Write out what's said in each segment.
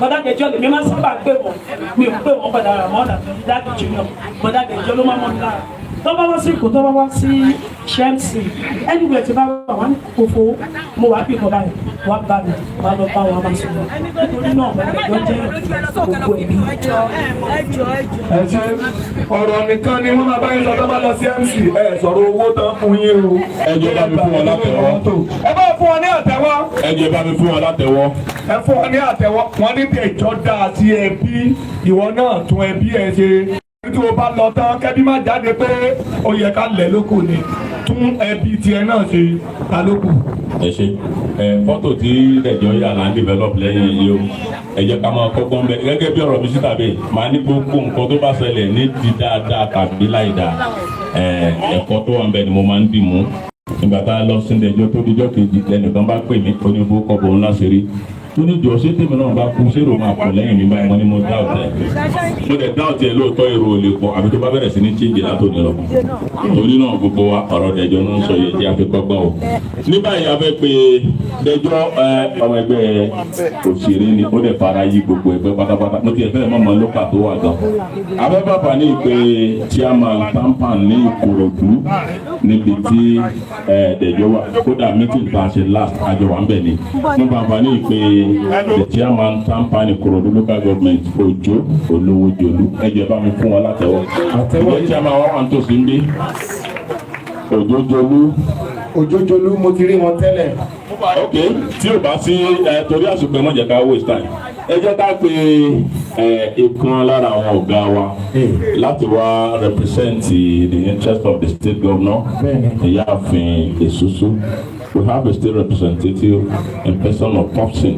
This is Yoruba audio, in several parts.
Bọ́dá Dẹjọ́ lèmi máa ń sábà pè wọ́n. Mi ò pè wọ́n Bọ́dá Ramon àti Daddy Junior. Bọ́dá Dẹjọ́ ló máa mọ́ mi lára. Tó bá wá sí Èkó, tó bá wá sí Chelsea, anywhere tí bá wà, wọ́n ní kófó mo wà bí ìkọ́ báyìí, wọ́n bá mi, wọ́n lọ bá wọn máa sọ̀rọ̀. Nítorí náà, Bọ́dá Dẹjọ́ jẹ́ gbogbo ẹbí. Ẹ ṣe. Ọ̀rọ̀ nìkan ni wọ́n máa bá yín sọ tó bá lọ sí MC. Ẹ sọ̀rọ̀ owó tán fún yín o. Ẹ jọ̀ọ́, bá mi fún wọn látẹ̀wọ́. Ẹ bá fún wọn ní àtẹ́wọ́. Ẹ jọ̀ọ́, bá mi fún wọn látẹ̀wọ́. Ẹ fún wọn ní àtẹ́wọ́. Wọ́n ní Dẹ̀jọ́ dáa sí ẹbí, ìwọ náà tún ẹbí ẹ ṣe. Tí o bá lọ tán, kẹ́bí má jáde pé ó yẹ ká lẹ̀ lóko ni. Tún ẹbí tiẹ̀ náà ṣe. Ta ló kù? Ẹ ṣe. Ẹ fọ́tò tí Dẹ̀jọ́ yà là ń develop lẹ́yìn yìí o. Ẹ jẹ́ ká máa kọ́gbọ́n bẹ gẹ́gẹ́ bí ọ̀rọ̀ mi síta bẹ́ẹ̀ máa ní gbogbo nǹkan tó bá ṣẹlẹ̀ ní ti dáadáa tàbí láìdáa, ẹ ẹ̀kọ́ tó wà ń bẹ ni mo máa ń dì mú. Nígbà tá a lọ sí Dẹ̀jọ́ tó dijọ́ kejì, lẹ́nìkan bá pè mí, ó ní fún kọ́ bòun láṣìírí. Ó ní, "Jọ, ṣé tèmi náà bá kú, ṣé èrò máa pọ̀ lẹ́yìn mi báyìí?" Wọ́n ní mo doubt ẹ̀, mo dẹ̀ doubt ẹ̀ lóòótọ́. Èrò ò lè pọ̀ àbí tó bá bẹ̀rẹ̀ sí ní change látòní lọ. Torí náà, gbogbo wa, ọ̀rọ̀ Dẹ̀jọ́ ló ń sọ yìí tí a fi kọ́gbọ́n o. Ní báyìí, a fẹ́ pe Dẹ̀jọ́. Ẹ ọmọ ẹgbẹ́ òṣèré ni, ó dẹ̀ fara yí gbogbo ẹgbẹ́ pátápátá. Mo ti ẹ̀ fẹ́ mọ̀ lókà tó wà gan. Abẹ́ bàbá ní ìpè chairman TAMPAN ní Ìkòròdú níbi tí ẹ Dẹ̀jọ́ wà. Kódà meeting tá a ṣe last, àjọ wà ń bẹ̀ ni. Mo bàbá ní ìpè the chairman TAMPAN Ìkòròdú local government, Òjó Olówójolú. Ẹ jẹ́ bá mi fún wọn látẹ̀wọ́. Àtẹ̀wọ́. Chairman wa wà ń tòsí ń bí, Òjòjolú. Òjòjolú, mo ti rí wọn tẹ́lẹ̀. Ok, tí o bá sí ẹ, torí àsìkò, ẹ má jẹ́ ká waste time. Ẹ jẹ́ ká pe ẹ ìkan lára àwọn ọ̀gá wa láti wá represent the interest of the state governor, Ìyáàfin Èsúsú. We have a state representative in person of Popson,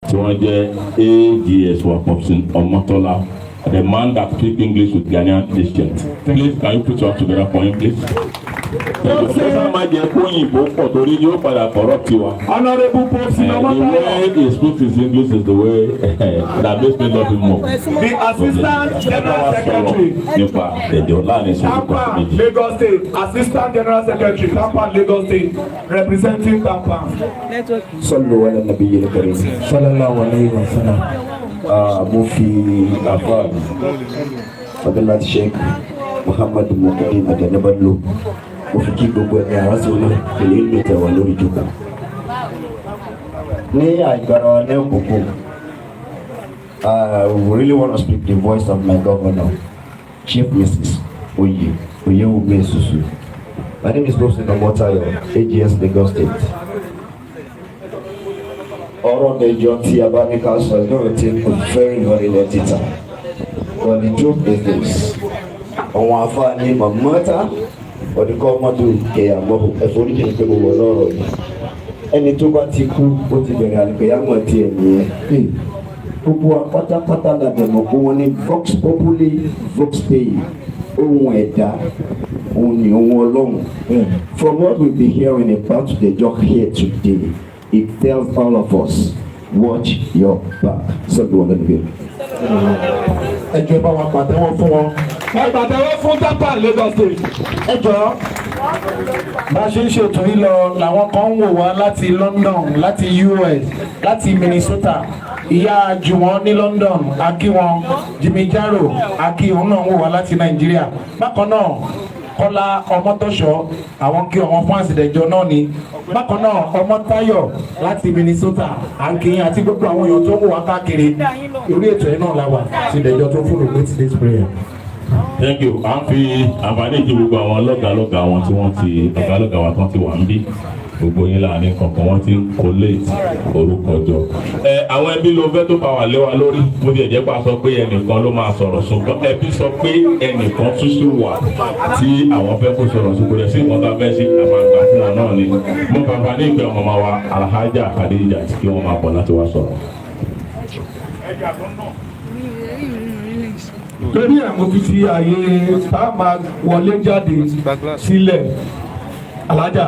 tí wọ́n jẹ́ AGS wa, Popson Ọmọtọ́lá, the man that speak English with Ghanaian accent. Please, can you put your hand together for him, please? Ẹ sábà máa jẹ kó òyìnbó pọ̀ torí yóò padà corrupt wa. Honourable Popson The Ọmọtọ́lá. way he speaks his English is the way that makes me love him more. The assistant general secretary, Nípa Dẹ̀jọ́ láàrin ìṣẹ́jú kan sí TAMPAN méjì. Lagos State. Assistant general secretary, TAMPAN Lagos State, representing TAMPAN. صلوا على النبي الكريم. صلى الله عليه وسلم. Ah, mo fi àfa mi, Fadilati Sheikh Muhammad Muhyiddin Adanaballo, mo fi kí gbogbo ẹ̀mí aráàlú náà pẹ̀lú ìlú tẹ̀wá lórí ìjókòó. Ní àìgbára wa ní òkùnkùn, I really want to speak the voice of my governor, Chief Mrs. Oye Oyewumi Esusu. My name is Popson Omotayo, AGS Lagos State. Ọ̀rọ̀ Dẹ̀jọ́ tí a bá ní ká sọ is going to take a very, very lengthy time, but the truth is this: àwọn afáàní mọ̀mọ́ta ọ̀dùkọ́ mọ́tò kẹyàmọ́ ẹ̀fọ́ríjì ní pé mo wọ̀ lọ́rọ̀ yìí. Ẹni tó bá ti kú, ó ti bẹ̀rẹ̀ àlùkìyámọ̀ tiẹ̀ nìyẹn. Gbogbo wa pátápátá la dẹ̀ mọ̀ pé wọ́n ní vox populi vox dei, ohun ẹ̀dá òun ni ohun Ọlọ́run. From what we be hearing about Dejo here today, it tells all of us, watch your back. Sọ́dọ̀ wọn lẹ́nu bẹ́ẹ̀. Ẹ jọ̀ọ́, bá wa pàtẹ́wọ́ fún wọn. Ẹ pàtẹ́wọ́ fún TAMPAN Lagos State. Ẹ jọ̀ọ́, bá a ṣe ń ṣètò yìí lọ, làwọn kan ń wò wá láti London, láti US, láti Minnesota. Ìyá Jùwọ́n ní London, akíwọn Jimmy Jaro akíwọn náà ń wò wá láti Nàìjíríà. Bákan náà, Kọ́lá Ọmọtọ́ṣọ́, àwọn kí àwọn fún àsìdẹ̀jọ náà ni. Bákan náà, Ọmọtáyọ̀ láti Minnesota, àǹkìyìn àti gbogbo àwọn èèyàn tó ń wò wá káàkiri. Orí ètò yìí náà la wà ti Dẹ̀jọ́ tó fún ògbé today's prayer. Thank you. À ń fi àǹfààní ìdí gbogbo àwọn lọ́gàálọ́gàá wọn tí wọ́n ti ọ̀gálọ́gàá wa tán ti wà ń bí, gbogbo yín láàrin kankan, wọ́n ti ń collate orúkọ jọ. Ẹ àwọn ẹbí ló fẹ́ tó bá wà lé wa lórí. Bó tiẹ̀ jẹ́ pé a sọ pé ẹnìkan ló máa sọ̀rọ̀, ṣùgbọ́n ẹbí sọ pé ẹnìkan tún sí wà tí àwọn fẹ́ kó sọ̀rọ̀, ṣùgbọ́n rẹ̀ sí nǹkan tá a fẹ́ ṣe, àmọ́ àgbà fún wọn náà ni. Mo bàbá ní ìpè ọmọ wa, Alhaja Khadija, kí wọ́n máa bọ̀ láti wá sọ̀rọ̀. Torí ẹ̀, mo fi fi àyè tá a máa wọlé jáde sílẹ̀, alájà.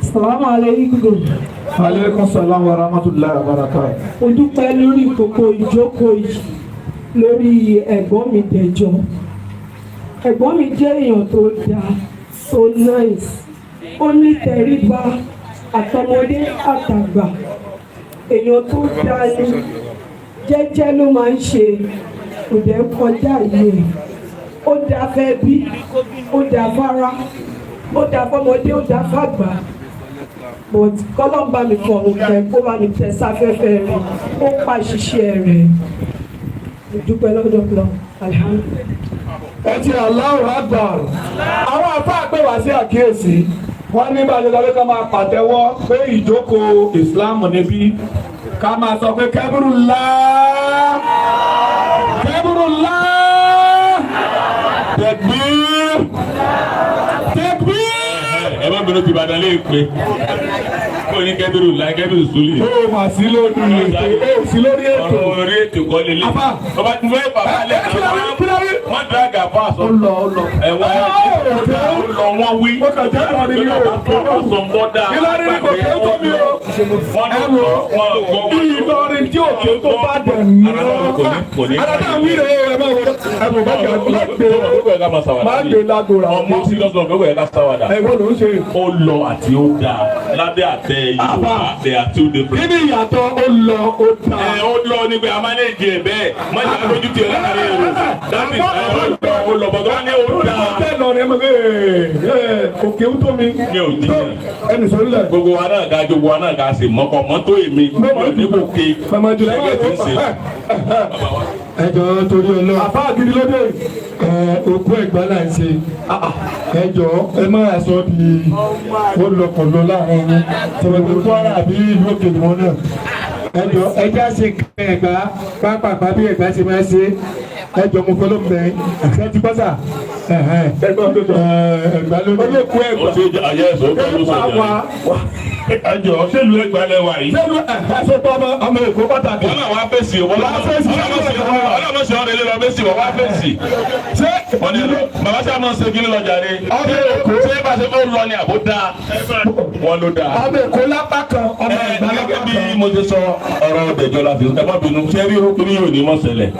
Salamu alaikum. Aleykum salaam wa rahmatulahi wa barakatuh. Mo dúpẹ́ lórí gbogbo ìjókòó yìí, lórí ẹ̀gbọ́n mi Dẹ̀jọ́. Ẹ̀gbọ́n mi jẹ́ èèyàn tó dáa, tó nice, ó ní tẹríba àtọmọdé àtàgbà. Èèyàn tó dáa ni, jẹ́jẹ́ ló máa ń ṣe, kò dẹ̀ kọjá yìí. Ó dáa fẹ́ bí, ó dáa fara, ó dáa fọmọdé, ó dáa fàgbà, but kọ́lọ́n bá mi fọ̀rùn kẹ́, kó bá mi tẹ sáfẹ́fẹ́ rẹ̀, ó pa ṣiṣẹ́ rẹ̀. Mo dúpẹ́ lọ́dọ̀ lọ, alhamdulillahi. Ẹ ti Allahu Akbar. Àwọn àfáà pè wá sí àkíyèsí. Wọ́n ní bàjẹ́ lọ́wọ́ ká máa pàtẹ́wọ́ pé ìjókòó Islam níbí, ká máa sọ pé kẹ́bùrù ńlá, kẹ́bùrù ńlá, tẹ̀gbír, tẹ̀gbír. Ẹ má bínú, ti Ìbàdàn lè pé kó ní kẹ́bírù láì kẹ́bírù súlì. Ó mà sí lórí ètò, ó sí lórí ètò. Ọ̀rọ̀ orí ètò kọ́ lélẹ̀. Àfà. Ọba tí mo fẹ́ bàbá lẹ̀. Ẹ, kí la wí? Kí la wí? Wọ́n dàgà fún àṣọ. Ó lọ, ó lọ. Ẹ wá, ó lọ, wọ́n wí. Mo kàn jẹ́ ìrọ̀lẹ́ ni o. Ìlọrin ni kò kéwú tó mi o. Wọ́n ní wọ́n gbọ́. Ìlọrin tí òkè tó bá dẹ̀ ní ọ́. Adájọ́ àwọn ìrẹ̀ ẹ̀ máa wọ ẹ̀bùn bá kẹ́ ọ́ gbé máa gbé lágbo ra. Ọmọ serious náà gbogbo ẹ̀ ká sáwàdà. Ẹ̀wọ́n ló ń ṣe. Ó lọ àti ó dáa lábẹ́ àtẹ Yorùbá, they are two different. Kí ni ìyàtọ̀ ó lọ, ó dà? Ẹ ó lọ ní pé a máa lè jẹ bẹ́ẹ̀, má jẹ́ lójú tiẹ̀ láàrin èrò. That is, ẹ ó lọ, ó lọ bọ̀ tó wá ní ó dáa. Tẹ́ lọ ni ẹ mọ̀ pé òkè ń tó mi. Mi ò jiyàn. Ẹnì sọ́rílẹ̀. Gbogbo wa náà ga, gbogbo wa náà ga sí mọ́kọ́ mọ́tò èmi mi ò ní kò ké Màmá jùlọ ẹgbẹ́ tí ń ṣe. Ẹ jọ̀ọ́, torí Ọlọ́run. Àbá gidi lóde. Ẹ òkú Ẹ̀gbá là ń ṣe. Ẹ jọ̀ọ́, ẹ má sọ di ó lọkọlọ láàrin yín tẹ̀wé Kwara àbí ìlú òkèlè wọn náà. Ẹ jọ̀ọ́, ẹ já ṣe nǹkan Ẹ̀gbá pápápá bí Ẹ̀gbá ṣe máa ṣe. Ẹ jọ̀ọ́, mo fọlọ́ bẹ̀ ẹ ti gbọ́ sà. Ẹ̀gbá ló ní. Olókùn Ó Ẹ̀gbá. ṣe ayé ẹ̀sọ́ tó ló sọ Wá jẹ́. Ẹ jọ, ṣèlú Ẹ̀gbá lẹ́wà yìí. Sẹ́nu ẹ̀ sọ ọmọ ọmọ Èkó pàtàkì. Wọ́n náà wá fèsì, wọ́n Wá fèsì. náà ṣe ọ̀rẹ́ lé lọ fèsì, wọ́n wá fèsì. Ṣé Wọ́n ní bàbá sáà máa ń ṣe kí ní lọ́jà rẹ̀. Ọmọ Èkó. Ṣé bá ṣe ó lọ ni àbó dáa? Wọ́n ló dáa. Ọmọ Èkó lápá kan, ọmọ Ẹ Ẹ̀gbá lápá gẹ́gẹ́ bí kan. mo ṣe sọ ọ̀rọ̀ Dẹ̀jọ́ láti ẹ má bínú, ṣé rí kí yóò ní mọ̀ ṣẹlẹ̀.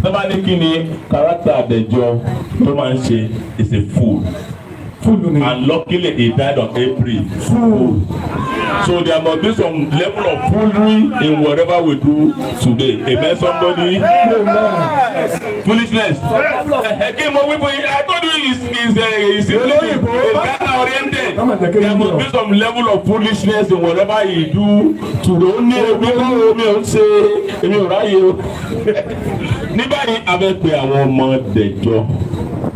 Tó bá ní kí ni character Dẹ̀jọ́ tó máa ń ṣe is a fool. Fúlù ni. And luckily he died on April. Fool. So there must be some level of foolery in whatever we do today. Amen, somebody. Foolishness. Kí mo wí fún yín, I told you is Olóyìnbó. is Ghana oriented. Come on, take it There must be some level of foolishness in whatever he do today. Ó ní ebi kọ́ omi ò ń ṣe, èmi ò ráyè o. Ní báyìí, a fẹ́ pe àwọn ọmọ Dẹ̀jọ́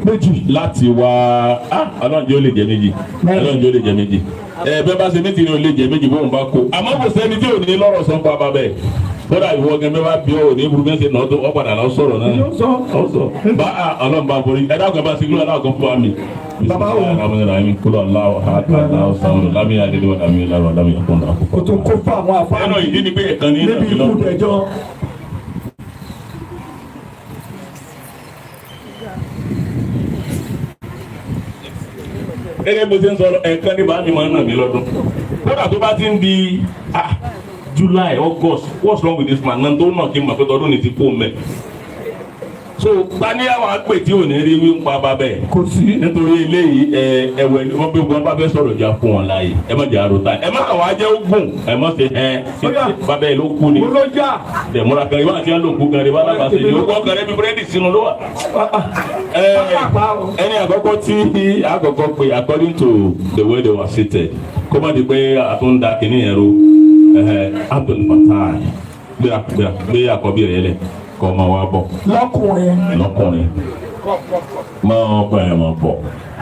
Méjì. láti wá. Ah, Ọlọ́run jẹ́ ó lè jẹ́ méjì, Ọlọ́run jẹ́ ó lè jẹ́ méjì. Ẹ bẹ́ẹ̀ bá ṣe méjì ni ó lè jẹ́ méjì bóun bá kó, àmọ́ kò sẹ́ni tí ò ní lọ́rọ̀ sọ pa bàbá ẹ̀. Kódà ìwọ gẹ́gẹ́ bá bí ọ ní burúkú ṣe náà tó ọ padà lọ sọ̀rọ̀ náà. Yóò sọ. Ọ sọ bá a, Ọlọ́run bá borí. Ẹ dákun, ẹ bá sí kúlọ̀ aláwọ̀ kan fún wa mi. Bàbá wo? Kúlọ̀ aláwọ̀ aláwọ̀ sáwọn lámì adédèwọ̀ lámì láwọ̀ lámì ẹ̀kún náà. O tún kó fún àwọn àfáà. Ẹnu ìdí ni pé ẹ̀kan ní Níbi ikú Dẹ̀jọ́. Gẹ́gẹ́ bó ṣe ń sọ, ẹ̀ẹ̀kan ní bá mi máa ń nà mí lọ́dún. Kódà tó bá ti ń di July, August, what's wrong with this man náà tó nà kí n mọ̀ pé tọdún ní ti kó mẹ́. So tani àwọn àpè tí ò ní rí wí ń pa bàbẹ̀? Kò sí. Nítorí eléyìí, ẹ ẹwẹ wọn bí wọn bá fẹ́ sọ̀rọ̀, jà fún wọn láàyè. Ẹ má jẹ́ àròta, ẹ má kàn wá jẹ́ ogun, ẹ má ṣe ẹ bàbá yìí ló kú ni. Mo ló yà. Tẹ̀múra kan ìwà àti àlòkù kan rẹ̀ bá lábàá ṣe yóò kọ́ kan rẹ̀ bí búrẹ́dì sínú ló wà. Ẹni àkọ́kọ́ tí àkọ́kọ́ pé, according to the way they were seated, kó má di pé a tún da kìnìún yẹn ro, Abdul Fatai, gbéra, gbéra, gbé àkọ́bí rẹ̀ lẹ̀ kọ́ ọmọ wa bọ̀. Lọ́kùnrin. Lọ́kùnrin máa bọ̀, ẹ̀ máa bọ̀,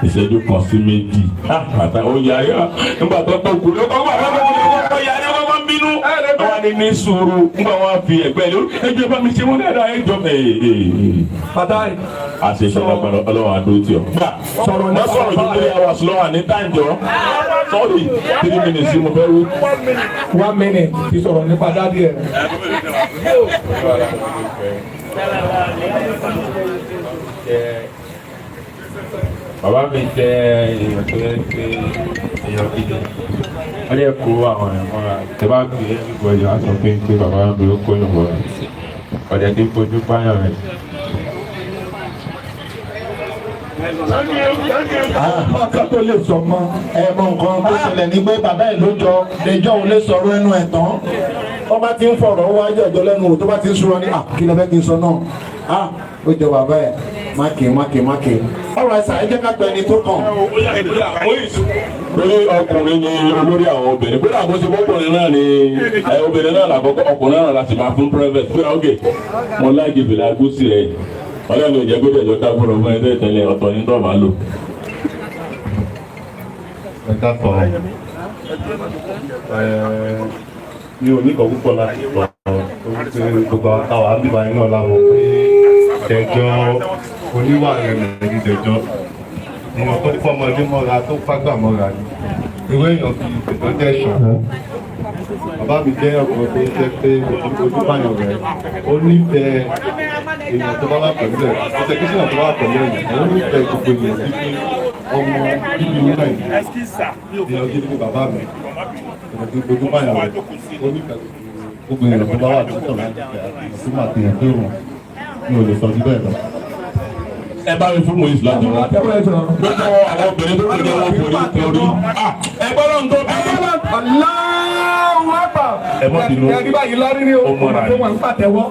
ìṣẹ́jú kan sí méjì. Àtà ó yarí nígbà tó tó kú ló kọ́ wà lọ́wọ́, ó yarí, ó kọ́kọ́ ń bínú. Wọ́n ní ní sùúrù nígbà wọn fi ẹ̀gbẹ́ lé ẹjọ́ bá mi ṣe wọ́n dáadáa ẹjọ́ ẹ̀. Fatai. Àṣeṣe lágbára Ọlọ́run àdó tí ọ. Gbà Sọ̀rọ̀ má nípa sọ̀rọ̀ ju 3 hours lọ́wọ́ ní táǹjọ́. Sorry, 3 minutes mo fẹ́ wí. 1 minute ti sọ̀rọ̀ nípa daddy ẹ̀. Bàbá mi jẹ́ èèyàn tó yẹ pé èèyàn gidi, wọ́n lè kó àwọn èèyàn mọ́ra. Tẹ́ bá gbé everybody wá sọ pé bàbá mi ó kó yàn mọ́ra, ọ̀dẹ̀ kí n fojú báyọ̀ rẹ̀. Ọkàn tó lè sọ mọ́. Ẹ mọ nǹkan tó ṣẹlẹ̀ ní pé bàbá ẹ̀ ló jọ Dẹjọ́, òun lè sọ̀rọ̀ ẹnu ẹ̀ tán. Wọ́n bá ti ń fọ̀rọ̀ wá jọ̀jọ̀ lẹ́nu wò, tó bá ti ń súnra ní à, kí ló fẹ́ kí n sọ náà? Ah, ó jọ bàbá ẹ̀. Mákì mákì mákì. Ọ̀rọ̀ ẹ̀sà, ẹ jẹ́ ká pẹ́ ẹni tó kàn. Torí ọkùnrin ni olórí àwọn obìnrin, kódà bó ṣe bọ́kùnrin náà ni ẹ, obìnrin náà làkọ́kọ́, ọkùnrin náà láti máa fún private pé ok, mo like fìlà gúúsì rẹ̀. Ọlọ́run ò jẹ́ kó dẹ̀jọ́ dágbọ́rọ̀ fún ẹgbẹ́ tẹ́lẹ̀, ọ̀tọ̀ ní tó máa lò. Ẹ ká sọ ẹ, mi ò ní kàn púpọ̀ láti sọ, torí pé gbogbo àwọn táwa ń bíbá yín náà la mọ̀ pé Dẹ̀jọ́ oníwà rẹ̀ ní Dẹ̀jọ́, èèyàn tó fọmọdé mọ́ra, tó fágbà mọ́ra ni. Irú èèyàn bíi Dẹ̀jọ́ jẹ́ ṣọ̀wọ́n. Bàbá mi jẹ́ ọkùnrin tó jẹ́ pé ojú báyọ̀ rẹ̀, ó nífẹ̀ẹ́ èèyàn tó bá wà pẹ̀lú ẹ̀, ó jẹ́ kí sèèyàn tó bá wà pẹ̀lú ẹ̀, ó nífẹ̀ẹ́ gbogbo èèyàn bíbí ọmọ bíbí inú ẹ̀. Èèyàn gidi ni bàbá mi, èèyàn gidi, ojú báyọ̀ rẹ̀, ó nífẹ̀ẹ́ gbogbo èèyàn tó bá wà tó tọ̀ láti fẹ́ àti èèyàn tó máa tèèyàn tó rùn. Mi ò lè sọ jù bẹ́ẹ̀ lọ. Ẹ bá mi fún Moise láti wọn gbogbo àwọn obìnrin tó kọjá wọn forí torí ẹ gbọ́dọ̀ ń tó bí. Allahu Akbar. Ẹ má bínú. Ẹ̀rí báyìí lárí ní o. Ó mọ̀ra ni. Tó wà ń pàtẹ́wọ́.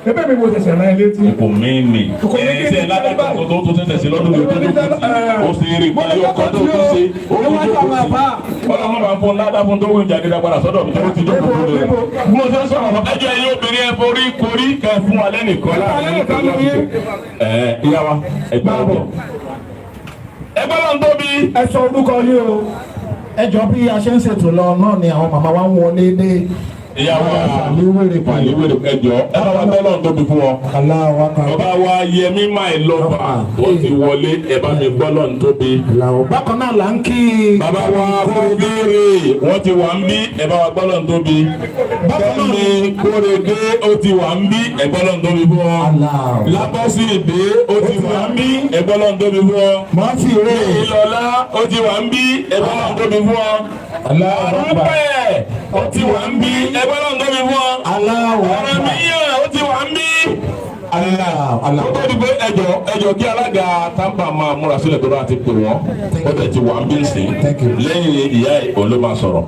Ebe mi wo ṣẹ̀ṣẹ̀ rán ẹ létí. Kò mí nì. Kò mí ẹ ṣe ládàá tó tó ṣẹ̀ṣẹ̀ sí lọ́dún yìí tó jókòó sí, ó sì rí pé ọkọ̀ tó tó ṣe ó tó jókòó sí. Ọlọ́run máa ń fún ládàá fún tó wí jáde padà sọ́dọ̀ mi tó ti jókòó tó rẹ̀. Bí mo ṣe ń sọ̀rọ̀ lọ, ẹ jẹ́ ẹ̀yin obìnrin, ẹ forí korí kẹ́ fún wa lẹ́nìkan láàrin. Ẹ ìyá wa, ẹ gbà bọ̀. Ẹ gbọ́dọ̀ ń tóbi. Ẹ sọ orúkọ yín o. Ẹ jọ, bí a ṣe ń ṣètò lọ náà ni àwọn màmá wa ń wọlé dé. Ìyá wa Àléwèrè pàlẹ́. Àléwèrè, ẹ jọ, ẹ bá wa gbọ́dọ̀ ń tóbi fún wọn. Allahu Akbar. Bàbá wa Yẹmí máa lọ́ba, ó ti wọlé, ẹ bá mi gbọ́dọ̀ ń tóbi. Bákan náà là ń kí. Bàbá wa Kórèdé, wọ́n ti wà ń bí, ẹ bá wa gbọ́dọ̀ ń tóbi. Kẹ́mi Kórèdé, ó ti wà ń bí, ẹ gbọ́dọ̀ ń tóbi fún wọn. Lábọ́sí ìdè, ó ti wà ń bí, ẹ gbọ́dọ̀ ń tóbi fún wọn. Mọ́tì rè. Ìlọ́lá, ó ti wà ń bí, ẹ gbọ́dọ̀ ń tóbi fún wọn. Àrùpẹ̀, ó ti wà ń bí, ẹ gbọ́dọ̀ ń tóbi fún wọn. Ọ̀rẹ́míyàn, ó ti wà ń bí. Ó tó di pé ẹjọ ẹjọ kí alága TAMPAN máa múra sílẹ̀ tó bá ti pè wọ́n, ó tẹ̀ ti wà ń bí sí lẹ́yìn ìyá ẹ̀, òun ló máa sọ̀rọ̀.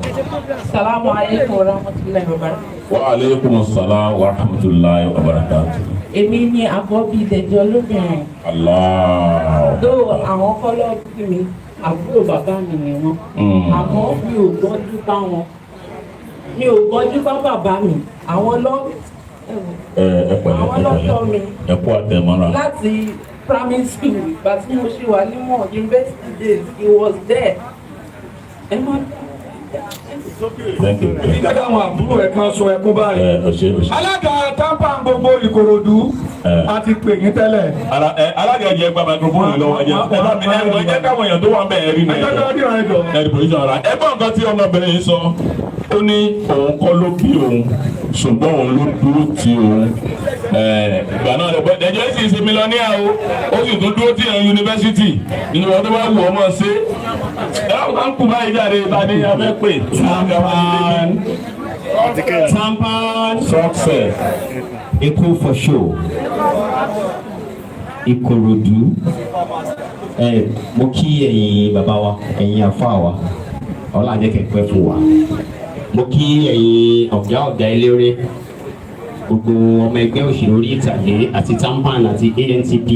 Salamu alaikum wa rahmatulahi wa barakatuh. Wa aleykum salaam wa rahmatulahi wa barakatuh. Èmi ni àkọ́bí Dẹ̀jọ́ lóbìnrin. Allah. Dó àwọn kọ́lọ́ bí mi, àbúrò bàbá mi ni wọ́n. Àmọ́ mi ò gbọ́njú bá wọn. Mi ò gbọ́njú bá bàbá mi. Àwọn lọ́ Ẹ ẹ pẹ̀lẹ́. Àwọn Ẹ lọ́tọ̀ mi. pẹ̀lẹ́, ẹ kú àtẹ̀mọ́ra. Láti primary school, ìgbà tí mo ṣì wà níwọ̀n university days, he was there. Ẹ má Thank you. Ìjọba àwọn àbúrò ẹ̀ kan sọ ẹkún báyìí. Ẹ ọ̀ṣẹ́ ọ̀ṣẹ́. Alága TAMPAN gbogbo Ìkòròdú, a ti pè yín tẹ́lẹ̀. Ara ẹ, alága jẹ gba microphone lọ́wọ́, ẹ jẹ́ ẹ bá mi, ẹ wọ, ẹ jẹ́ káwọn èèyàn tó wà ń bẹ̀ ẹ rí mi. Ẹ jẹ́ ká ríran, ẹ jọ̀ọ́. Ẹ rí position ara ẹ gbọ́ nǹkan tí ọmọbìnrin yìí sọ. Ó ní òun kọ́ ló bí òun, ṣùgbọ́n òun ló dúró ti òun. Ìgbà náà lè gbọ́ ẹjọ́ sì ṣe millionaire o, ó sì tún dúró tì ẹ̀ yunifásitì nínú ọdún bá wù ọ́ mọ̀ ṣe ẹ wọ́n ń kú báyìí jáde bá ní abẹ́ pè. TAMPAN, TAMPAN success. Èkó for show, Ìkòròdú. Ẹ mo kí ẹ̀yin bàbá wa, ẹ̀yin àfáà wa, Ọlọ́run jẹ́ kẹ́ pẹ́ fún wa. Mo kí ẹ̀yin ọ̀gá ọ̀gá eléré, gbogbo ọmọ ẹgbẹ́ òṣèré orí ìtàgé àti TAMPAN àti ANTP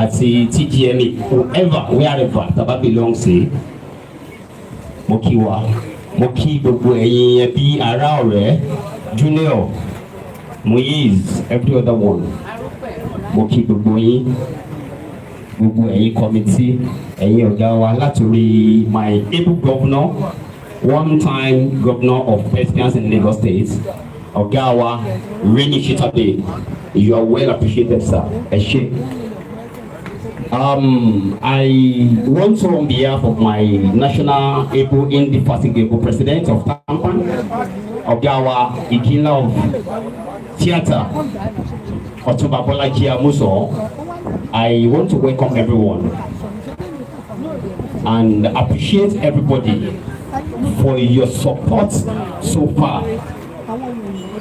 àti TGMA, whoever, wherever taba belong sí, mo kí wa. Mo kí gbogbo ẹ̀yin ẹbí, ará, ọ̀rẹ́, Junior, Moise, every other one, mo kí gbogbo yín, gbogbo ẹ̀yin committee, ẹ̀yin ọ̀gá wa, látòrí my able governor, one time governor of Presidents in Lagos State, ọ̀gá wa Reni Shitabe, you are well appreciated, sir. Ẹ ṣé. I want to, on behalf of my national able indefatigable president of TAMPAN, ọ̀gá wa Ìkínlá of theatre, Ọ̀túnba Bọ́lájí Amusan, I want to welcome everyone and appreciate everybody for your support so far.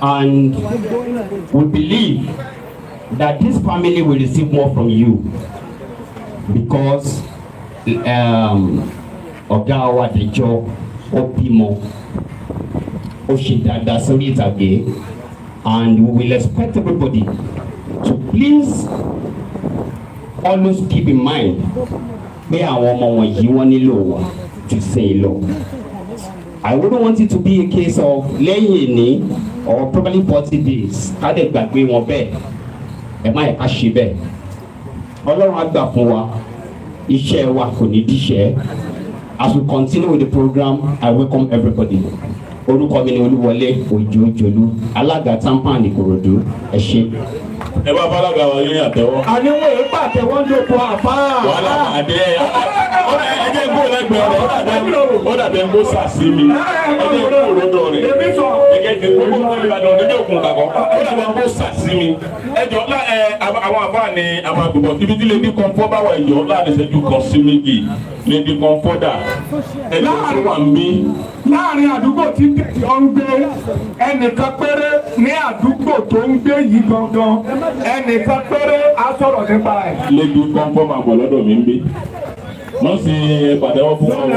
And we believe that this family will receive more from you because ọ̀gá wa Dẹ̀jọ́, ó bímọ, ó Ó ṣe dáadáa sórí ìtàgé, and we will expect everybody to please always keep in mind pé àwọn ọmọ wọ̀nyí, wọ́n nílò wa ju sẹ́yìn lọ. I wouldn't want it to be a case of lẹ́yìn èní or probably 40 days, ká dẹ̀ gbàgbé wọn bẹ́ẹ̀. Ẹ má yẹ ká ṣe bẹ́ẹ̀. Ọlọ́run á gbà fún wa, iṣẹ́ wa kò ní díṣẹ́. As we continue with the program, I welcome everybody. Orúkọ mi ni Olúwọlé Òjòjòlú, alága TAMPAN Ìkòròdú. Ẹ ṣé. Ẹ bá bálága wa yín àtẹ́wọ́. Àníwọ̀n èyí pàtẹ́wọ́ ń dòkó àfáà. Wàhálà àdé ẹ jẹ́ kó lẹ́gbẹ̀ẹ́ rẹ̀, ó dàbí ẹ kó sàsí mi. Ẹ jẹ́ kó lọ́dọ̀ rẹ̀, ẹ jẹ́ kó gbogbo Ìbàdàn níjẹ́ òkun kàkọ́, ó dàbí ẹ kó sàsí mi. Ẹ jọ ẹ, àwọn àbá ni àwọn àgbègbè ibi tí Lady Comfort bá wà ìjọ láàrin ìṣẹ́jú 1 sí 2. Lady Comfort dà? Ẹ jọ tó wà ń bí. Láàrin àdúgbò tí Dẹ̀jọ́ ń gbé, ẹnìkan péré ní àdúgbò tó ń gbé yìí gangan, ẹnìkan péré á sọ̀rọ̀ nípa ẹ̀. Lady Comfort máa bọ̀ lọ́dọ̀ mi ń bí wọ́n sì pàtẹ́wọ́ fún wọn.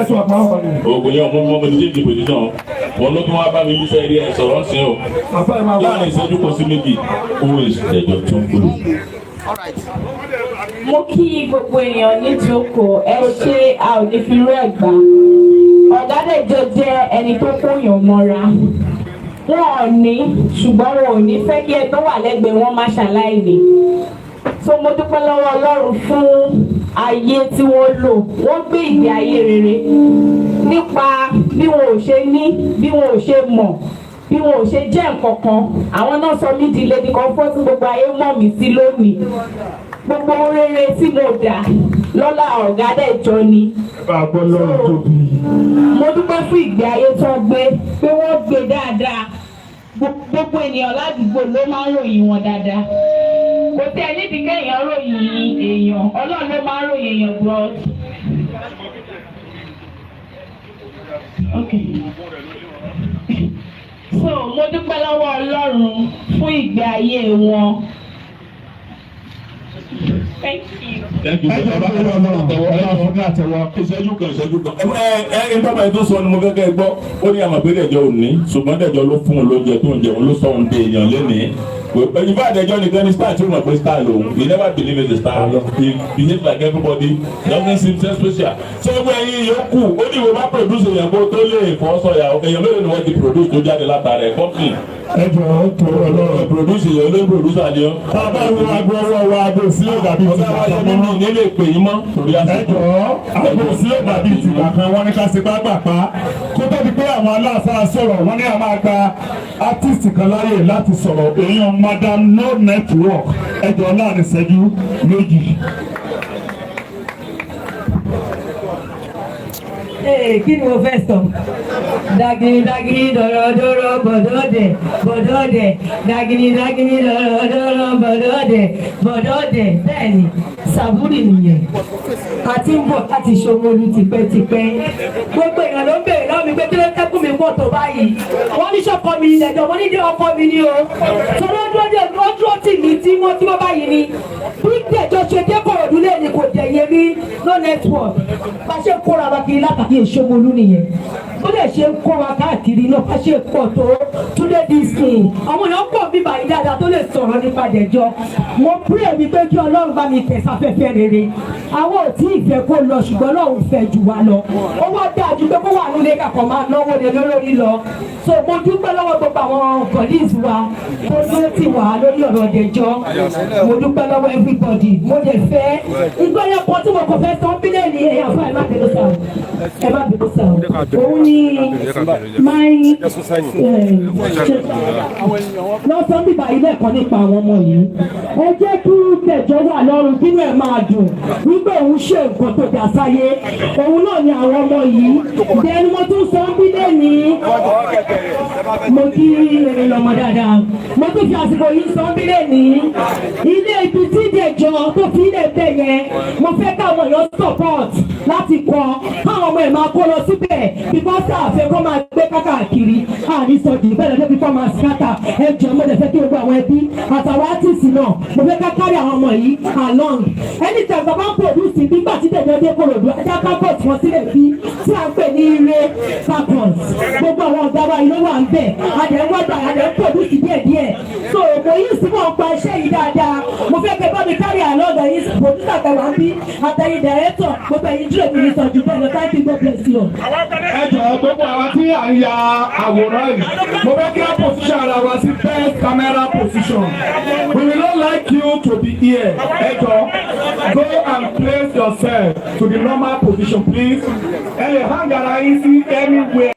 Oògùn yẹn mú mọ́, mo ti change position. Wọn ló tún wá bá mi bí sẹ́ẹ̀rí ẹ̀ sọ̀rọ̀ sí o. Láàrin ìṣẹ́jú 1 sí 2, owó ìṣẹ̀jọ̀ tó ń kúrò. Mo kí gbogbo èèyàn níjókòó. Ẹ ṣé, a ò ní fi rú ẹ̀ gbà. Ọ̀gá Dẹ̀jọ́ jẹ́ ẹni tó kóyàn mọ́ra. Wọn ò ní, ṣùgbọ́n wọn ò ní fẹ́ kí ẹ tó wà lẹ́gbẹ̀ẹ́ wọn má ṣàláìní. So mo dúpẹ́ lọ́wọ́ Ọlọ́run fún ayé tí wọ́n lò. Wọ́n gbé ìgbé ayé rere nípa bí wọn ò ṣe ní, bí wọn ò ṣe mọ̀, bí wọn ò ṣe jẹ́ nǹkan kan. Àwọn náà sọ mí di Lady Comfort tí gbogbo ayé mọ̀ mí sí lónìí. Gbogbo ohun rere tí mo dà lọ́lá ọ̀gá Dẹ̀jọ́ ni. Bá a gbọ́ lọ́rùn tóbi. Mo dúpẹ́ fún ìgbé ayé tó gbé, pé wọ́n gbé dáadáa. Gbogbo ènìyàn ládùúgbò ló máa ń ròyìn wọn dáadáa. Kò tẹ́ ẹ nídìí kéèyàn ròyìn èèyàn, Ọlọ́run ló máa ń ròyìn èèyàn gbọ́. Okay. So mo dúpẹ́ lọ́wọ́ Ọlọ́run fún ìgbé ayé wọn. Thank you. Thank you. Ẹ bá àtẹ́wọ́ ìṣẹ́jú kan, ìṣẹ́jú kan. Ẹ ẹ bàbá yìí tó sọ ni mo fẹ́ kẹ́ ẹ gbọ́. Ó ní àmọ̀ pé Dẹ̀jọ́ ò ní, ṣùgbọ́n Dẹ̀jọ́ ló fún un lóúnjẹ tó ń jẹun, ló sọ òun dé èèyàn lénìí. Ìfá Dẹ̀jọ́ nìkan ni star tí ó mọ̀ pé star lòun. He never believe in the star. He behave like everybody. Doesn't seem so special. Ṣé gbogbo ẹyin yòókù ó ní ìwé bá produce èèyàn kó tó lè fọ́ sọ̀yà? Èèyàn mélòó ni wọ́n ti produce tó jáde látara ẹ̀ company? Ẹ jọ̀ọ́, tó Ọlọ́run. Produce èèyàn ló ń produce àlẹ́ ọ́. Tá a bá wo aago ọwọ́ wa, aago sí ò dàbí ti Ọ̀gá wa yẹn nínú nílé ìpè yín mọ́ torí Ẹ àsìkò. jọ̀ọ́, aago sí ò dàbí tìgbà kan. Wọ́n ní ká ṣe pápápá kó tó di pé àwọn aláàfáà sọ̀rọ̀. Wọ́n ní a máa gba artist kan láàyè láti sọ̀rọ̀, èèyàn Madam No Network. Ẹ jọ̀ọ́, láàrin ìṣẹ́jú 2. Ee, kí ni mo fẹ́ sọ? Dagini dagini dọ̀rọ̀dọ̀rọ̀ bọ̀dọ̀dẹ̀ bọ̀dọ̀dẹ̀, dagini dagini dọ̀rọ̀dọ̀rọ̀ bọ̀dọ̀dẹ̀ bọ̀dọ̀dẹ̀. Bẹ́ẹ̀ ni, sàbúrì nìyẹn. A ti ń bọ̀ láti Ṣomolu tipẹ́tipẹ́. Gbogbo èèyàn ló ń béèrè lọ́wọ́ mi pé kí ló tẹ́kùn mi pọ̀ tó báyìí. Wọ́n ní sọ́kọ mi ní ẹjọ́, wọ́n ní dé ọkọ mi ní o. Torí ó dúró dé, ó dúró tì mí tí wọ́n tí wọ́n báyìí ni. Bí Dẹ̀jọ́ ṣe dé Kòròdú lẹ́ni kò dẹ̀yẹ mi, No Network. Bá ṣe kóra wa kiri látàkì Ṣomolu nìyẹn. Ó lè ṣe ń kó wa káàkiri náà, bá ṣe pọ̀ tó túnde dísìn. Àwọn èèyàn pọ̀ bíbá yìí dáadáa tó lè sọ̀rọ̀ nípa Dẹ̀jọ́. Mo pray mi pé kí Ọlọ́run bá mi tẹ̀ sáfẹ́fẹ́ rere. Àwọn ò tí ì fẹ́ kó lọ, ṣùgbọ́n Ọlọ́run fẹ́ jù wá lọ. Ó wá dáa ju pé kó wà nílé kàkọ́ máa náwó lé lórí lọ. So mo dúpẹ́ lọ́wọ́ gbogbo àwọn colleagues wa tó dúró tì wá lórí ọ̀rọ̀ Dẹ̀jọ́. Mo dúpẹ́ lọ́wọ́ everybody. Mo dẹ̀ fẹ́ ìgbọ́yọ̀ kan tí mo kò fẹ́ sọ bílẹ̀ ní ẹ̀yà fún ẹ̀. Má bínú sá o, ẹ má bínú sá o. Òun ni my lọ́sàn bíbá ilé ẹ̀kọ́ nípa àwọn ọmọ yìí. Ẹ jẹ́ kí Dẹ̀jọ́ wà lọ́rùn, kínú ẹ̀ máa dùn wípé òun ṣe nǹkan tó dà sáyé. Òun náà ni àwọn ọmọ yìí. Then mo tún sọ bílẹ̀ ní mo kí erin lọmọ dáadáa. Mo tún fi àsìkò yìí sọ bílẹ̀ ní ilé ibi tí Dẹ̀jọ́ tó fi ilé bẹ̀ yẹn, mo fẹ́ káwọn èèyàn support láti kọ́, káwọn ọmọ ẹ̀ máa kó lọ síbẹ̀, because àfẹ́ kó máa gbé kákàkiri àní sọ jù bẹ́ẹ̀ lọ́dọ̀ bí kò máa scatter. Ẹ jọ̀ọ́, mo lè fẹ́ kí gbogbo àwọn ẹbí Àtàwọn artist náà, mo fẹ́ ká carry àwọn ọmọ yìí along. Anytime bàbá ń produce, nígbà tí Dẹ̀jọ́ dé Kòròdú, ajá ká bọ̀ tí wọ́n sílẹ̀ bí tí à ń pè ní Ire Falcons. Gbogbo àwọn ọ̀gá wa yìí ló wà ń bẹ̀. Adẹ̀ ń wọ́dà, adẹ̀ ń produce díẹ̀díẹ̀. So mo yí sí mọ̀ ń pa iṣẹ́ yìí dáadáa. Mo fẹ́ kẹ́ bá mi carry along, ẹ̀yin producer tẹ̀wá ń bí, àtẹ̀yin director, gbogbo ẹ̀yin dúró mi ní sọ̀jú bẹ́ẹ̀ lọ. Thank you, God bless you. Ẹ jọ̀ọ́, gbogbo àwọn tí à ń ya àwòrán yìí, mo fẹ́ kí á position ara wa sí best camera position. We will not like you to be here. Ẹ jọ̀ọ́, go and place yourself to the normal position, please. Ẹ lè hang ara yín sí anywhere.